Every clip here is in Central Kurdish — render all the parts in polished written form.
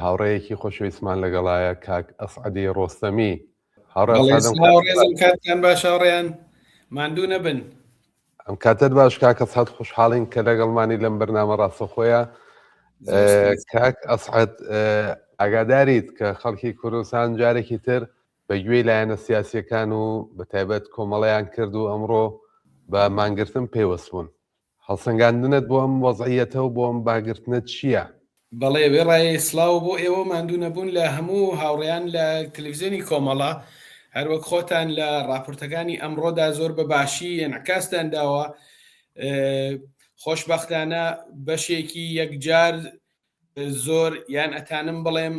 هاوڕێیەکی خۆشەویستمان لەگەڵایە کاک ئەسعەدی ڕۆستەمی. هاوڕێ بەڵێ ئەسعەدم سڵاو کاتت ڕێزم باش. کاتتان باش هاوڕێیان ماندوو نەبن. ئەم کاتەت باش کاک ئەسعەد خۆشحاڵین کە لەگەڵمانی لەم بەرنامە ڕاستەخۆیە. زۆر سپاس. کاک ئەسعەد ئاگاداریت کە خەڵکی کوردستان جارێکی تر بە گوێی لایەنە سیاسیەکان و بە تایبەت کۆمەڵەیان کرد و ئەمڕۆ بە مانگرتن پەیوەست بوون. هەڵسەنگاندنت بۆ ئەم وەزعیەتە و بۆ ئەم باگرتنە چییە؟ بەڵێ وێڕای سڵاو بۆ ئێوە و ماندوو نەبوون لە هەموو هاوڕێیان لە تەلەفزیۆنی کۆمەڵە، هەروەک خۆتان لە ڕاپۆرتەکانی ئەمڕۆدا زۆر بە باشی ئینعکاستان داوە، خۆشبەختانە بەشێکی یەکجار زۆر یان ئەتانم بڵێم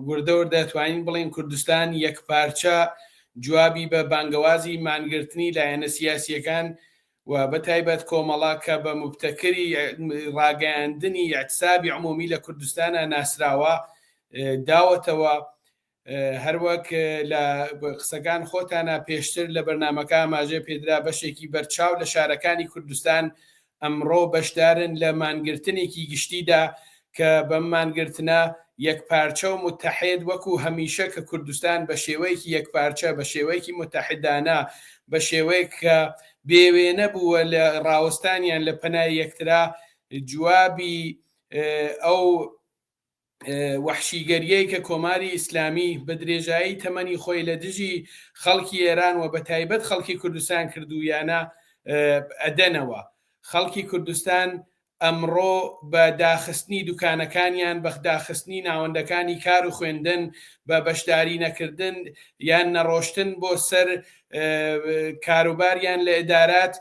وردە وردە توانین بڵێن کوردستان یەکپارچە جوابی بە بانگەوازی مانگرتنی لایەنە سیاسیەکان و بە تایبەت کۆمەڵە کە بە مبتەکری ڕاگەیاندنی ئیعتسابی عمومی لە کوردستانە ناسراوە داوەتەوە. هەروەک لە قسەکان خۆتانە پێشتر لە بەرنامەکە ئاماژە پێدرا بەشێکی بەرچاو لە شارەکانی کوردستان ئەمڕۆ بەشدارن لە مانگرتنێکی گشتیدا کە بەم مانگرتنە یەکپارچە و متحد وەکو هەمیشە کە کوردستان بە شێوەیەکی یەکپارچە بە شێوەیەکی متحدانە بە شێوەیەک کە بێوێنە بووە لە ڕاوەستانیان لە پەنای یەکترا جوابی ئەو وەحشیگەریەی کە کۆماری ئیسلامی بە درێژایی تەمەنی خۆی لە دژی خەڵکی ئێران و بە تایبەت خەڵکی کوردستان کردوویانە ئەدەنەوە. خەڵکی کوردستان ئەمڕۆ بە داخستنی دوکانەکانیان، بە داخستنی ناوەندەکانی کار و خوێندن، بە بەشداری نەکردن یان نەڕۆشتن بۆ سەر کاروباریان لە ئیدارات،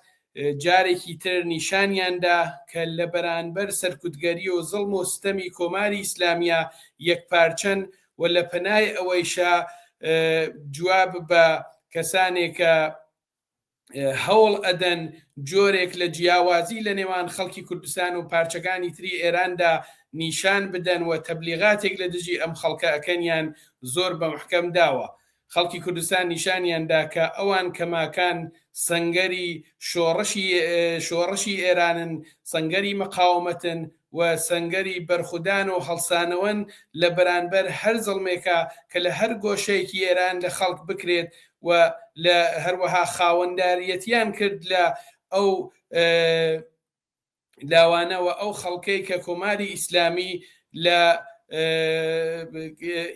جارێکی تر نیشانیان دا کە لە بەرانبەر سەرکوتگەری و زوڵم و ستەمی کۆماری ئیسلامییا یەکپارچەن و لە پەنای ئەوەیشا جواب بە کەسانێک کە هەوڵ ئەدەن جۆرێک لە جیاوازی لە نێوان خەڵکی کوردستان و پارچەکانی تری ئێراندا نیشان بدەن و تەبلیغاتێک لە دژی ئەم خەڵکە ئەکەنیان زۆر بە محکەم داوە. خەڵکی کوردستان نیشانیان دا کە ئەوان کەماکان سەنگەری شۆڕشی شۆڕشی ئێرانن، سەنگەری مقاومەتن و سەنگەری بەرخودان و هەڵسانەوەن لە بەرانبەر هەر زەڵمێکا کە لە هەر گۆشەیەکی ئێران لە خەڵک بکرێت و لە هەروەها خاوەنداریەتیان کرد لە ئەو لاوانە و ئەو خەڵکەی کە کۆماری ئیسلامی لە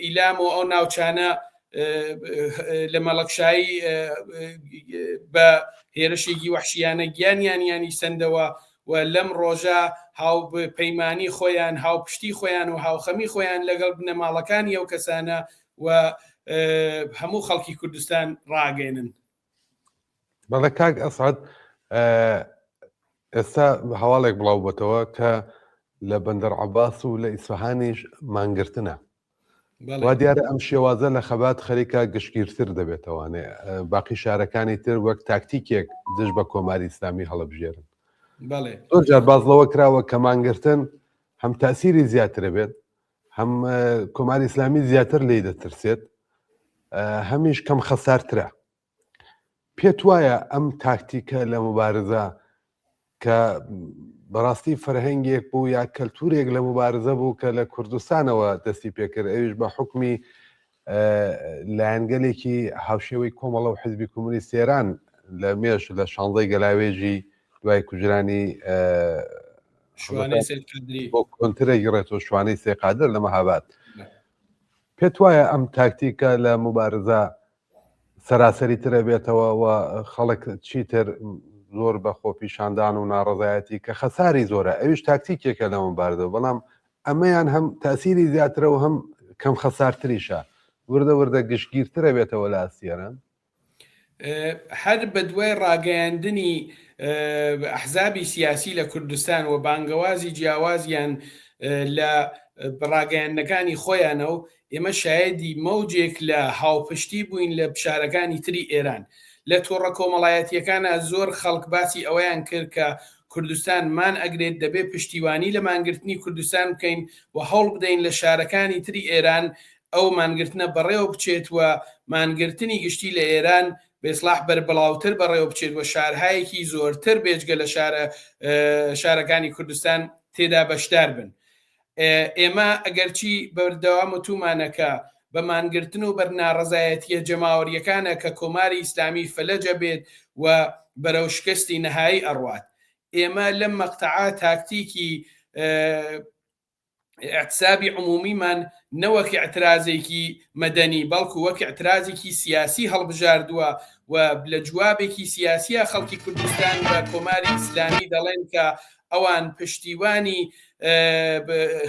ئیلام و ئەو ناوچانە لە مەڵکشایی بە هێرشێکی وەحشیانە گیانیان یانی سندەوە و لەم ڕۆژە هاوپەیمانی خۆیان هاوپشتی خۆیان و هاوخەمی خۆیان لەگەڵ بنەماڵەکانی ئەو کەسانە و هەموو خەڵکی کوردستان ڕاگەێنن. بەڵێ کاک ئەسعد ئێستا هەواڵێک بڵاو بۆتەوە کە لە بەندەر عباس و لە ئیسفهانیش مانگرتنە وا دیارە ئەم شێوازە لە خەبات خەریکە گشتگیرتر دەبێتەوانێ باقی شارەکانی تر وەک تاکتیکێک دژ بە کۆماری ئیسلامی هەڵبژێرن زۆر جار باز لەوە کراوە کە مانگرتن هەم تاسیری زیاترە بێت هەم کۆماری ئیسلامی زیاتر لی دەترسێت هەمیش کەم خەسارترە پێت وایە ئەم تاکتیکە لە مبارزە کە بەڕاستی فەرهەنگێک بوو یا کەلتورێک لە مبارزە بوو کە لە کوردستانەوە دەستی پێکرد ئەویش بە حکمی لایەنگەلێکی هاوشێوەی کۆمەڵە و حزبی کۆمۆنیست ئێران لە مێش لە شانزەی گەلاوێژی دوای کوژرانی بۆ کۆنترێک گڕێتەوە شوانەی سێقادر لە مەهاباد پێت وایە ئەم تاکتیکە لە مبارزە سەراسەری ترە بێتەوە و خەڵک چیتر زۆر بە خۆپیشاندان و ناڕزایەتی کە خەساری زۆرە ئەویش تاکتیکێکە لە مبارزە بەڵام ئەمەیان هەم تاسیری زیاترە و هەم کەم خەسارتریشە وردە وردە گشتگیرترە بێتەوە لە ئاستیێران هەر بەدوای ڕاگەیاندنی ئەحزابی سیاسی لە کوردستان و بانگەوازی جیاوازیان لە ڕاگەیاندنەکانی خۆیانە و ئێمە شایەدی مەوجێک لە هاوپشتی بووین لە شارەکانی تری ئێران. لە تۆڕە کۆمەڵایەتییەکانا زۆر خەڵک باسی ئەوەیان کرد کە کوردستان مان ئەگرێت دەبێ پشتیوانی لە مانگرتنی کوردستان بکەین و هەوڵ بدەین لە شارەکانی تری ئێران ئەو مانگرتنە بەڕێوە بچێت و مانگرتنی گشتی لە ئێران بە ئیسڵاح بەربڵاوتر بەڕێوە بچێت و شارهایەکی زۆرتر بێجگە لە شارە شارەکانی کوردستان تێدا بەشدار بن. ئێمە ئەگەرچی بەردەوام وتومانە کە بە مانگرتن و بەر ناڕەزایەتییە جەماوەرییەکانە کە کۆماری ئیسلامی فەلەج ئەبێت و بەرەو شکستی نەهایی ئەڕوات. ئێمە لەم مەقتەعە تاکتیکی ئیعتسابی عمومیمان نە وەک ئیعترازێکی مەدەنی بەڵکو وەک ئیعترازێکی سیاسی هەڵبژاردووە و لە جوابێکی سیاسیە خەڵکی کوردستان بە کۆماری ئیسلامی دەڵێن کە ئەوان پشتیوانی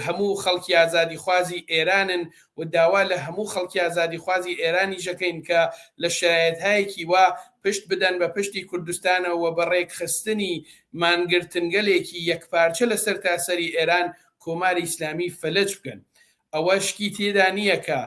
هەموو خەڵکی ئازادیخوازی ئێرانن و داوا لە هەموو خەڵکی ئازادیخوازی ئێرانیش ئەکەین کە لە شەرایتهایەکی وا پشت بدەن بە پشتی کوردستانەوە و بە ڕێکخستنی مانگرتنگەلێکی یەکپارچە لە سەرتاسەری ئێران کۆماری ئیسلامی فەلەج بکەن. ئەوە شکی تێدا نییە کە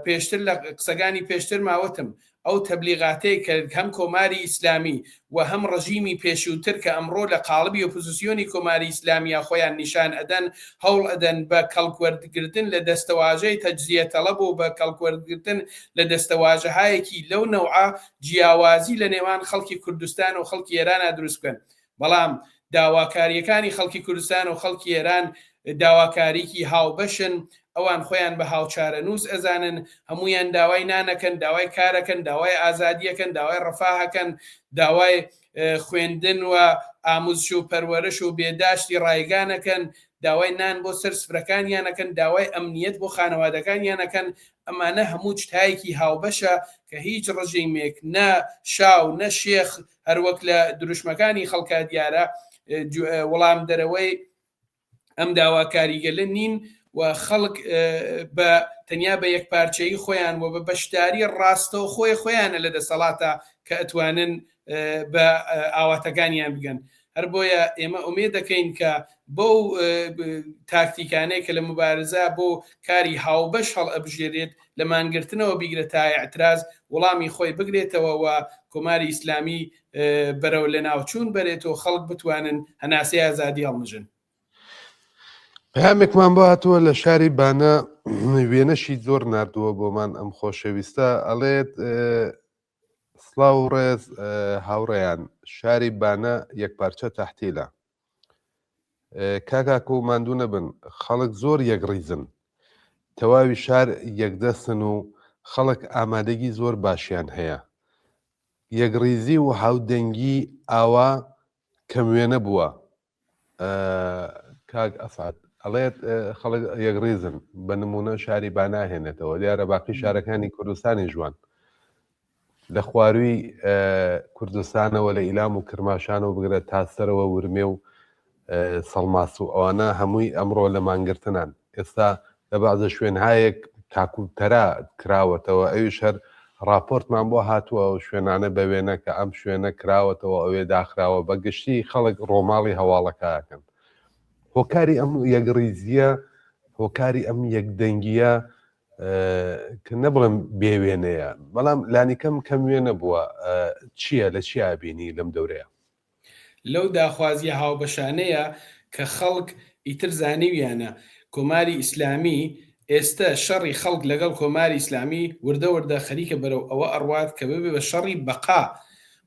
پێشتر لە قسەکانی پێشترما وتم ئەو تەبلیغاتەی کە هەم کۆماری ئیسلامی و هەم ڕژیمی پێشووتر کە ئەمڕۆ لە قاڵبی ئۆپۆزیسیۆنی کۆماری ئیسلامیا خۆیان نیشان ئەدەن هەوڵ ئەدەن بە کەڵکوەرگرتن لە دەستەواژەی تەجزیە تەڵەب و بە کەڵکوەرگرتن لە دەستەواژەهایەکی لەو نەوعە جیاوازی لە نێوان خەڵکی کوردستان و خەڵکی ئێرانا دروست بکەن بەڵام داواکارییەکانی خەڵکی کوردستان و خەڵکی ئێران داواکاریی هاوبەشن، ئەوان خۆیان بە هاوچارەنووس ئەزانن، هەموویان داوای نان ئەکەن، داوای کار ئەکەن، داوای ئازادی ئەکەن، داوای ڕەفاه ئەکەن، داوای خوێندن و ئاموزش و پەروەرش و بێداشتی ڕایگان ئەکەن، داوای نان بۆ سەر سفرەکانیان ئەکەن، داوای ئەمنیەت بۆ خانەوادەکانیان ئەکەن، ئەمانە هەموو چتایەکی هاوبەشە کە هیچ ڕژیمێک نە شا و نە شێخ هەروەک لە دروشمەکانی خەڵکا دیارە وەڵامدەرەوەی ئەم داواکاریگەلە نین و خەڵک بە تەنیا بە یەکپارچەیی خۆیان و بە بەشداری ڕاستەوخۆی خۆیانە لە دەسەڵاتە کە ئەتوانن بە ئاواتەکانیان بگەن. هەر بۆیە ئێمە ئومێد دەکەین کە بەو تاکتیکانەی کە لە موبارزە بۆ کاری هاوبەش هەڵئەبژێرێت لە مانگرتنەوە بیگرە تا ئیعتراز وڵامی خۆی بگرێتەوە و کۆماری ئیسلامی بەرەو لەناوچوون بەرێت و خەڵک بتوانن هەناسەی ئازادی هەڵمژن. پەیامێکمان بۆ هاتووە لە شاری بانە وێنەشی زۆر ناردووە بۆمان ئەم خۆشەویستە ئەڵێت سڵاو و ڕێز هاوڕێیان شاری بانە یەکپارچە تەحتیلە کاک ئاکۆ ماندوو نەبن خەڵک زۆر یەکڕیزن تەواوی شار یەکدەستن و خەڵک ئامادەگی زۆر باشیان هەیە یەکڕیزی و هاودەنگی ئاوا کەم وێنە بووە کاک ئەسعد ئەڵێت خەڵک یەکڕیزن بە نمونە شاری باناهێنێتەوە دیارە باقی شارەکانی کوردستانی ژوان لە خوارووی کوردستانەوە لە ئیلام و کرماشانەوە بگرە تا سەرەوە ورمێ و سەڵماس و ئەوانە هەمووی ئەمڕۆ لە مانگرتنان ئێستا لە بەعزە شوێنهایەک تاکو تەرا کراوەتەوە ئەویش هەر ڕاپۆرتمان بۆ هاتووە ئەو شوێنانە بە وێنە کە ئەم شوێنە کراوەتەوە ئەوێ داخراوە بە گشتی خەڵک ڕۆماڵی هەواڵەکە ئەکەن هۆکاری ئەم یەکڕیزییە هۆکاری ئەم یەکدەنگییە کە نەبڵێم بێ وێنەیە بەڵام لانیکەم کەم وێنە بووە چییە لە چیا بینی لەم دەورەیە؟ لەو داخوازیە هاوبەشانەیە کە خەڵک ئیتر زانیویانە کۆماری ئیسلامی ئێستە شەڕی خەڵک لەگەڵ کۆماری ئیسلامی وردە وردە خەریکە بەرەو ئەوە ئەڕوات کە ببێ بە شەڕی بەقا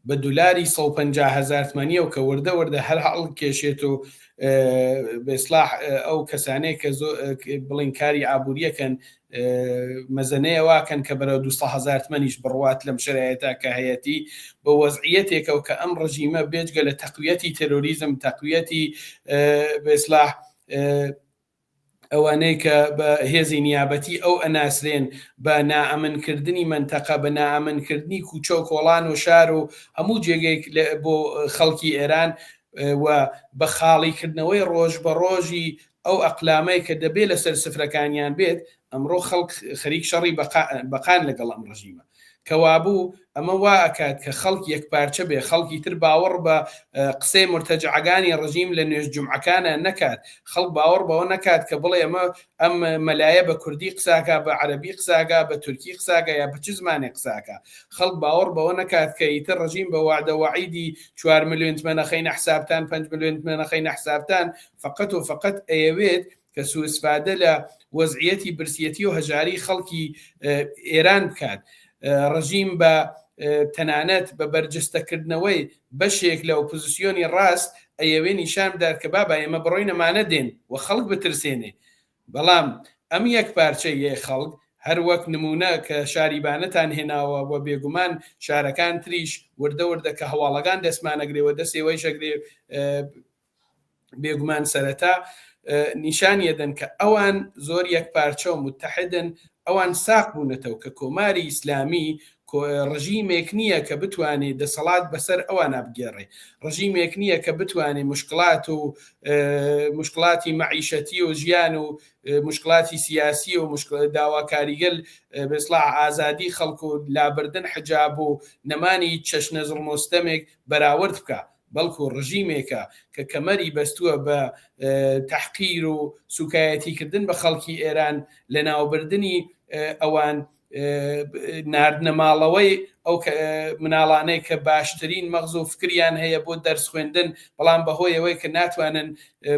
بە دولاری 150 هەزار تمەنیەوە کە وردە وردە هەر هەڵکێشێت و بە ئیسلاح ئەو کەسانەی کە بڵین کاری ئابووریەکەن مەزەنەیە واکەن کە بەرەو 200 هەزار تمەنیش بڕوات لەم شەرایەتە کە هەیەتی بە وەزعیەتێکەوە کە ئەم ڕژیمە بێجگە لە تەقویەتی تێرۆریزم تەقویەتی بە ئیسلاح ئەوانەی کە بە هێزی نیابەتی ئەو ئەناسرێن بە نائەمنکردنی مەنتەقە، بە نائەمنکردنی کوچە و کۆڵان و شار و هەموو جێگەیەک بۆ خەڵکی ئێران و بە خاڵیکردنەوەی ڕۆژ بە ڕۆژی ئەو ئەقلامەی کە دەبێ لەسەر سفرەکانیان بێت، ئەمڕۆ خەڵک خەریک شەڕی بەقان لەگەڵ ئەم ڕژیمە. کەوابوو ئەمە وا ئەکات کە خەڵک یەکپارچە بێ، خەڵکی تر باوەڕ بە قسەی مورتەجعەگانی ڕژیم لە نوێژ جومعەکانا نەکات، خەڵک باوەڕ بەوە نەکات کە بڵێ ئەمە ئەم مەلایە بە کوردی قساکا، بە عەرەبی قساکا، بە تورکی قساکا یا بە چ زمانێک قساکا. خەڵک باوەڕ بەوە نەکات کە ئیتر ڕژیم بە وەعدە وەعیدی چوار ملیۆن تمەن ئەخەینە حسابتان، پەنج ملیۆن تمەن ئەخەینە حسابتان، فەقەت و فەقەت ئەیەوێت کە سوئیسفادە لە وەزعیەتی برسیەتی و هەژاری خەڵکی ئێران بکات. ڕژیم بە تەنانەت بە بەرجستەکردنەوەی بەشێک لە ئۆپۆزیسیۆنی ڕاست ئەیەوێ نیشان بدات کە بابا ئێمە بڕۆین ئەمانە دێن و خەڵک بترسێنێ. بەڵام ئەم یەکپارچەییەی خەڵک هەر وەک نموونە کە شاری بانەتان هێناوە و بێگومان شارەکان تریش وردە وردە کە هەواڵەکان دەستمان ئەگرێ و دەست ئێوەیش ئەگرێ بێگومان سەرەتا نیشانی ئەدەن کە ئەوان زۆر یەکپارچە و متحدن، ئەوان ساق بوونەتەوە کە کۆماری ئیسلامی ڕژیمێک نییە کە بتوانێ دەسەڵات بەسەر ئەوانە بگێڕێ، ڕژیمێک نییە کە بتوانێ مشکڵات و مشکڵاتی مەعیشەتی و ژیان و مشکڵاتی سیاسی و داواکاریگەل بە ئیسڵاح ئازادی خەڵک و لابردن حجاب و نەمانی چەشنە زوڵم و ستەمێک بەراورد بکا. بەڵکو ڕژیمێکە کە کەمەری بەستووە بە تەحقیر و سوکایەتیکردن بە خەڵکی ئێران، لەناوبردنی ئەوان، ناردنە ماڵەوەی ئەو مناڵانەی کە باشترین مەغز و فکریان هەیە بۆ دەرس خوێندن، بەڵام بەهۆی ئەوەی کە ناتوانن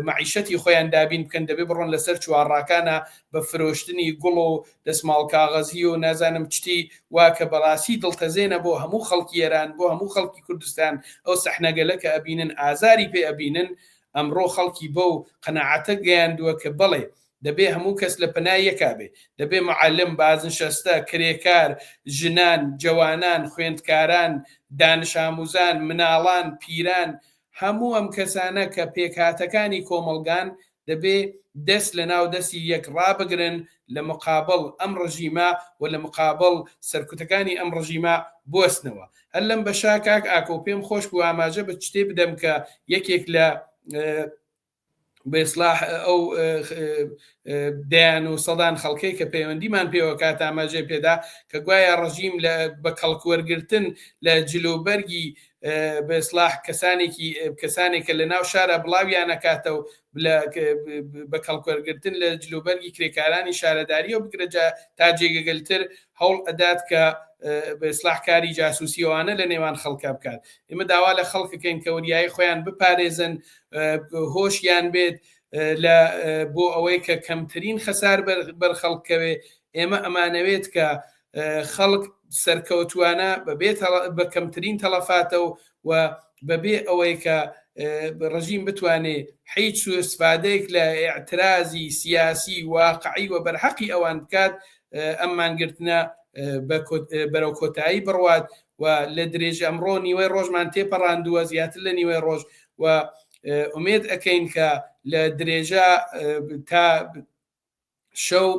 مەعیشەتی خۆیان دابین بکەن دەبێ بڕۆن لەسەر چوارڕاکانە بە فرۆشتنی گوڵ و دەسماڵ کاغەزی و نازانم چتی وا کە بەڕاستی دڵتەزێنە بۆ هەموو خەڵکی ئێران بۆ هەموو خەڵکی کوردستان ئەو سەحنەگەلە کە ئەبینن ئازاری پێ ئەبینن ئەمڕۆ خەڵکی بەو قەناعەتە گەیاندووە کە بەڵێ دەبێ هەموو کەس لە پەنای یەکا بێ دەبێ معەلم بازنشەستە کرێکار ژنان جەوانان خوێندکاران دانشاموزان مناڵان پیران هەموو ئەم کەسانە کە پێکهاتەکانی کۆمەڵگان دەبێ دەست لە ناو دەستی یەک ڕابگرن لە مقابڵ ئەم ڕژیمە و لە مقابڵ سەرکوتەکانی ئەم ڕژیمە بوەستنەوە. هەر لەم بەشە کاک ئاکۆ پێم خۆش بوو ئاماژە بە چتێ بدەم کە یەکێک لە بە ئیسڵاح ئەو دەیان و سەدان خەڵکەی کە پەیوەندیمان پێوە کات ئاماژەی پێدا کە گوایە ڕژیم لە بە کەڵک وەرگرتن لە جلوبەرگی بە ئیسڵاح کەسانێکی کەسانێک کە لە ناو شارە بڵاویان ئەکاتەوە بە کەڵکوەرگرتن لە جلوبەرگی کرێکارانی شارەداریەوە بگرە جا تا جێگەگەلتر هەوڵ ئەدات کە بە ئیسلاح کاری جاسوسیەوانە لە نێوان خەڵکە بکات. ئێمە داوا لە خەڵکەکەین کە وریایی خۆیان بپارێزن، هۆشیان بێت لە بۆ ئەوەی کە کەمترین خەسار بەر خەڵک کەوێ. ئێمە ئەمانەوێت کە خەڵک سەرکەوتوانە بەبێ بە کەمترین تەڵەفاتەو و بەبێ ئەوەی کە ڕژیم بتوانێ حیچ سوئستفادەیەک لە ئیعترازی سیاسی واقعی و بەرحەقی ئەوان بکات ئەم مانگرتنە بەرەو کۆتایی بڕوات و لە درێژ ئەمڕۆ نیوەی ڕۆژمان تێپەڕاندووە زیاتر لە نیوەی ڕۆژ و ئومێد ئەەکەین کە لە درێژە تا شەو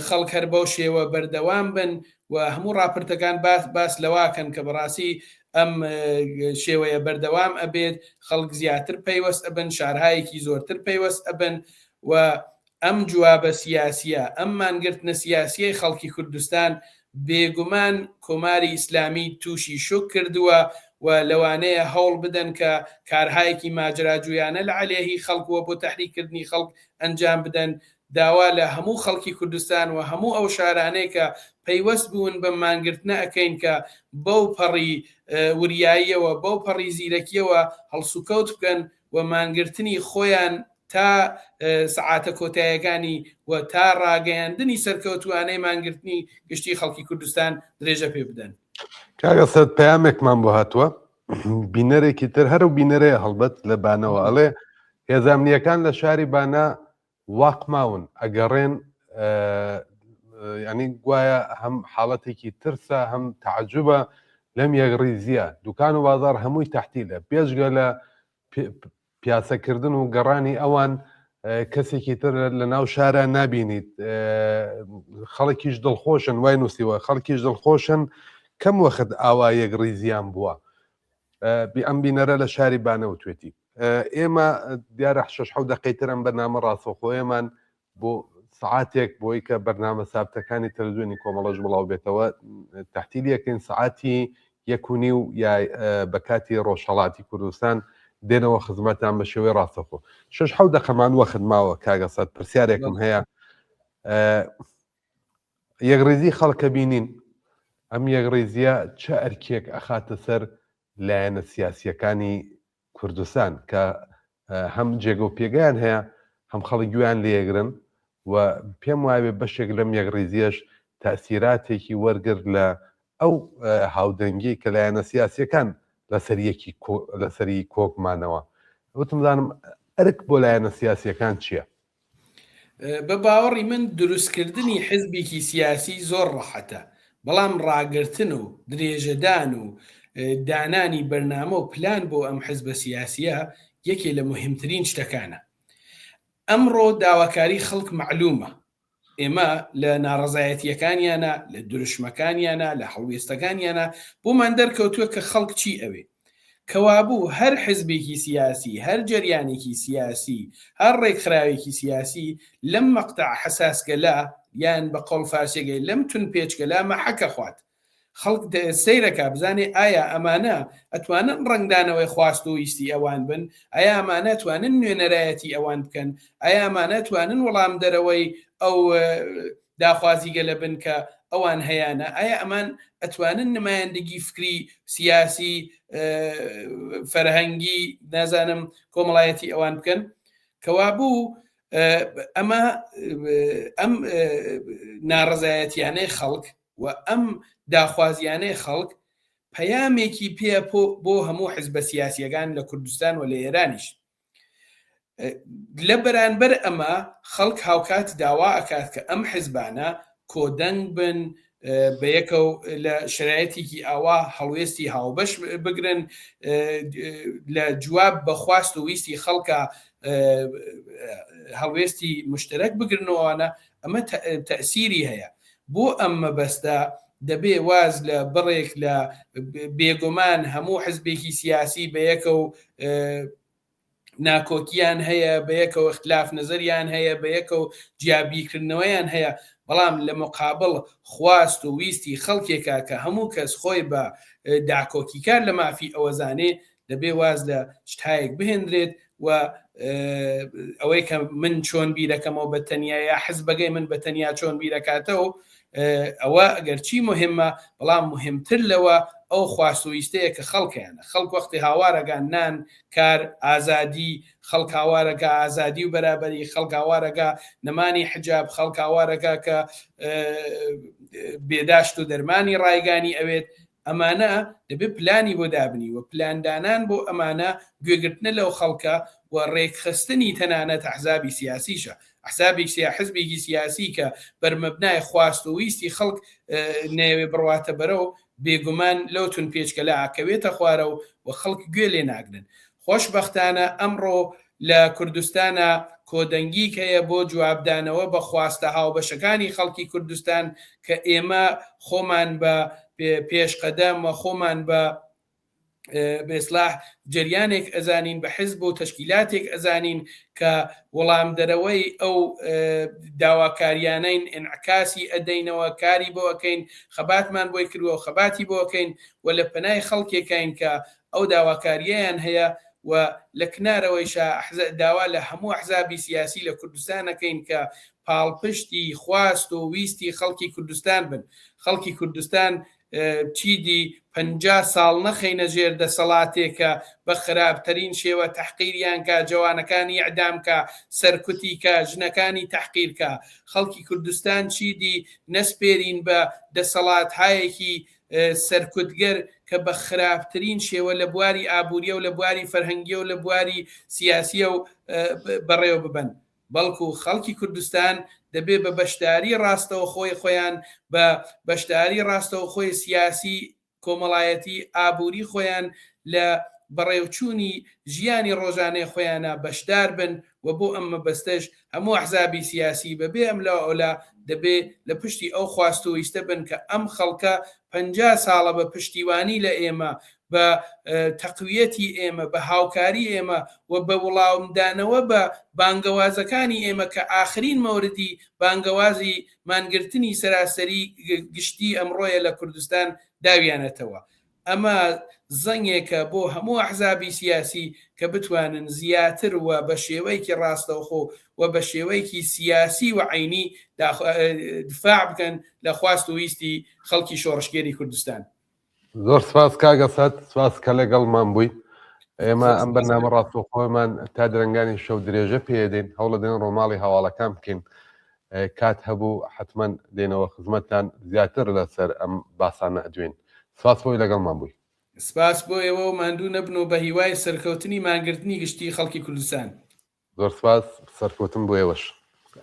خەڵک هەر بەو شێوە بەردەوام بن و هەموو ڕاپرتەکان باس باس لەواکەن کە بەڕاستی ئەم شێوەیە بەردەوام ئەبێت خەڵک زیاتر پەیوەست ئەبن شارهایەکی زۆرتر پەیوەست ئەبن و ئەم جوابە سیاسیە ئەم مانگرتنە سیاسیەی خەڵکی کوردستان بێگومان کۆماری ئیسلامی تووشی شوک کردووە و لەوانەیە هەوڵ بدەن کە کارهایەکی ماجراجویانە لە عەلێهی خەڵک و بۆ تەحریک کردنی خەڵک ئەنجام بدەن. داوا لە هەموو خەڵکی کوردستان و هەموو ئەو شارانەی کە پەیوەست بوون بەم مانگرتنە ئەکەین کە بەو پەڕی وریاییەوە، بەو پەڕی زیرەکییەوە هەڵسوکەوت بکەن و مانگرتنی خۆیان تا سەعاتە کۆتایەکانی و تا ڕاگەیاندنی سەرکەوتووانەی مانگرتنی گشتی خەڵکی کوردستان درێژە پێ بدەن. کاک ئەسەد پەیامێکمان بۆ هاتووە بینەرێکی تر هەر و بینەرەیە هەڵبەت لە بانەوە ئەڵێ هێزە ئەمنییەکان لە شاری بانە واق ماون ئەگەڕێن ینی گوایە هەم حاڵەتێکی ترسە هەم تعجبە لەم یەکڕیزیە دوکان و بازار هەمووی تەحتیلە بێجگە لە پیاسەکردن و گەڕانی ئەوان کەسێکی تر لە ناو شارە نابینیت خەڵکیش دڵخۆشن وای نووسیوە خەڵکیش دڵخۆشن کەم وەخت ئاوا یەک ڕیزیان بووە ئەم بینەرە لە شاری بانەوە توێتی ئێمە دیارە شش حەو دەقەی تر ئەم بەرنامە ڕاستەوخۆیەمان بۆ سەعاتێک بۆی کە بەرنامە سابتەکانی تەلەزیۆنی کۆمەڵەش بڵاو بێتەوە تەحتیلیەکەین سەعاتی یەک و نیو یا بە کاتی ڕۆژهەڵاتی کوردستان دێنەوە خزمەتان بە شێوەی ڕاستەخۆ شش حەو دەقەمان وەخت ماوە کاگە سەد پرسیارێکم هەیە یەکڕیزی خەڵکە بینین ئەم یەکڕیزیە چه ئەرکێک ئەخاتە سەر لایەنە سیاسیەکانی کوردستان کە هەم جێگە و پێگەیان هەیە هەم خەڵک گوێیان لێگرن و پێم وایە بەشێک لەم یەکڕیزیەش تەئسیراتێکی وەرگرت لە ئەو هاودەنگی کە لایەنە سیاسیەکان لەسەر یەکی لەسەری کۆک مانەوە وتم زانم ئەرک بۆ لایەنە سیاسیەکان چییە؟ بە باوەڕی من دروستکردنی حزبێکی سیاسی زۆر ڕەحەتە، بەڵام ڕاگرتن و درێژەدان و دانانی بەرنامە و پلان بۆ ئەم حزبە سیاسیە یەکێ لە موهیمترین شتەکانە. ئەمڕۆ داواکاری خەڵک مەعلومە، ئێمە لە ناڕەزایەتییەکانیانە، لە دروشمەکانیانە، لە هەڵوێستەکانیانە بۆمان دەرکەوتووە کە خەڵک چی ئەوێ. کەوابوو هەر حزبێکی سیاسی، هەر جەریانێکی سیاسی، هەر ڕێکخراوێکی سیاسی لەم مەقتەع حەساسگەلە یان بە قەوڵ فارسیەگەی لەم تونپێچگەلە مەحەک ئەخوات. خەڵک سەیرەکا بزانێ ئایا ئەمانە ئەتوانن ڕەنگدانەوەی خواست و ویستی ئەوان بن؟ ئایا ئەمانە ئەتوانن نوێنەرایەتی ئەوان بکەن؟ ئایا ئەمانە ئەتوانن وەڵامدەرەوەی ئەو داخوازیگەلە بن کە ئەوان هەیانە؟ ئایا ئەمان ئەتوانن نمایندگی فکری، سیاسی، فەرهەنگی، نازانم کۆمەڵایەتی ئەوان بکەن؟ کەوابوو ئەمە ئەم ناڕەزایەتیانەی خەڵک و ئەم داخوازیانەی خەڵک پەیامێکی پێ بۆ هەموو حزبە سیاسیەکان لە کوردستان و لە ئێرانیش. لە بەرانبەر ئەمە خەڵک هاوکات داوا ئەکات کە ئەم حزبانە کۆدەنگ بن، بەیەکەو لە شەرایەتێکی ئاوا هەڵوێستی هاوبەش بگرن، لە جواب بە خواست و ویستی خەڵکە هەڵوێستی مشتەرەک بگرنەوەوانە، ئەمە تەئسیری هەیە. بۆ ئەم مەبەستە دەبێ واز لە بڕێک لە بێگومان هەموو حزبێکی سیاسی بەیەکەو ناکۆکیان هەیە، بەیەکەوە اختلاف نظریان هەیە، بەیەکەوە جیابیرکردنەوەیان هەیە، بەڵام لە مقابڵ خواست و ویستی خەڵکێکا کە هەموو کەس خۆی بە داکۆکیکار لە مافی ئەوە زانێ، دەبێ واز لە شتهایەک بهێنرێت و ئەوەی کە من چۆن بیرەکەمەوە بە تەنیا یا حزبەکەی من بە تەنیا چۆن بیرەکاتەوە ئەوە ئەگەرچی مهمە بەڵام مهمتر لەوە ئەو خواست و ویستەیە کە خەڵکیانە خەڵک وەختی هاوارەکان نان کار ئازادی خەڵک هاوارەکە ئازادی و بەرابەری خەڵک هاوارەکە نەمانی حجاب خەڵک هاوارەکە کە بێداشت و دەرمانی ڕایگانی ئەوێت ئەمانە دەبێت پلانی بۆ دابنی و پلاندانان بۆ ئەمانە گوێگرتنە لەو خەڵکە و ڕێکخستنی تەنانەت ئەحزابی سیاسیشە. ئەحزابێک سیا حزبێکی سیاسی کە بەرمەبنای خواست و ویستی خەڵک نەیەوێ بڕواتە بەرەو، بێگومان لەو تونپێچکەلە ئەکەوێتە خوارەو و خەڵک گوێ لێ ناگرن. خۆشبەختانە ئەمڕۆ لە کوردستانا کۆدەنگیک هەیە بۆ جوابدانەوە بە خواستە هاوبەشەکانی خەڵکی کوردستان کە ئێمە خۆمان بە پێشقەدەم و خۆمان بە بێسلاح جەریانێک ئەزانین بە حزب و تەشکیلاتێک ئەزانین کە وەڵامدەرەوەی ئەو داواکاریانەین ئینعکاسی ئەدەینەوە کاری بۆ ئەکەین خەباتمان بۆی کردووە و خەباتی بۆ ئەکەین و لە پەنای خەڵکێکین کە ئەو داواکارییەیان هەیە و لە کنارەوەیشا داوا لە هەموو ئەحزابی سیاسی لە کوردستان ئەکەین کە پاڵپشتی خواست و ویستی خەڵکی کوردستان بن. خەڵکی کوردستان چیدی 50 ساڵ نەخەینە ژێر دەسەڵاتێک کە بە خراپترین شێوە تەحقیریان کا، جەوانەکانی ئیعدام کا، سەرکوتی کا، ژنەکانی تەحقیر کا. خەڵکی کوردستان چیدی نەسپێرین بە دەسەڵاتهایەکی سەرکوتگەر کە بە خراپترین شێوە لە بواری ئابووریە و لە بواری فەرهەنگیە و لە بواری سیاسیە و بەڕێوە ببەن بەڵکو خەڵکی کوردستان دەبێ بە بەشداری ڕاستەوخۆی خۆیان بە بەشداری ڕاستەوخۆی سیاسی کۆمەڵایەتی ئابووری خۆیان لە بەڕێوچوونی ژیانی ڕۆژانەی خۆیانە بەشدار بن و بۆ ئەم مەبەستەش هەموو ئەحزابی سیاسی بە بێ ئەملاوئەولا دەبێ لە پشتی ئەو خواست و ویستە بن کە ئەم خەڵکە 50 ساڵە بە پشتیوانی لە ئێمە، بە تەقویەتی ئێمە، بە هاوکاری ئێمە و بە وڵامدانەوە بە بانگەوازەکانی ئێمە کە ئاخرین مەوردی بانگەوازی مانگرتنی سەراسەری گشتی ئەمڕۆیە لە کوردستان داویانەتەوە. ئەمە زەنگێکە بۆ هەموو ئەحزابی سیاسی کە بتوانن زیاتر و بە شێوەیەکی ڕاستەوخۆ و بە شێوەیەکی سیاسی و عەینی دفاع بکەن لە خواست و ویستی خەڵکی شۆڕشگێری کوردستان. زۆر سپاس کاک ئەسەد، سپاس کە لەگەڵمان بووی. ئێمە ئەم بەرنامە ڕاستەوخۆمان تا درەنگانی شەو درێژە پێدەین، هەوڵەدەین ڕۆماڵی هەواڵەکان بکەین. کات هەبوو حەتمەن دێنەوە خزمەتتان زیاتر لەسەر ئەم باسانە ئەدوێین. سپاس بۆی لەگەڵمان بووی. سپاس بۆ ئێوە و ماندوو نەبن و بە هیوای سەرکەوتنی مانگرتنی گشتی خەڵکی کوردستان. زۆر سپاس، سەرکەوتن بۆ ئێوەش.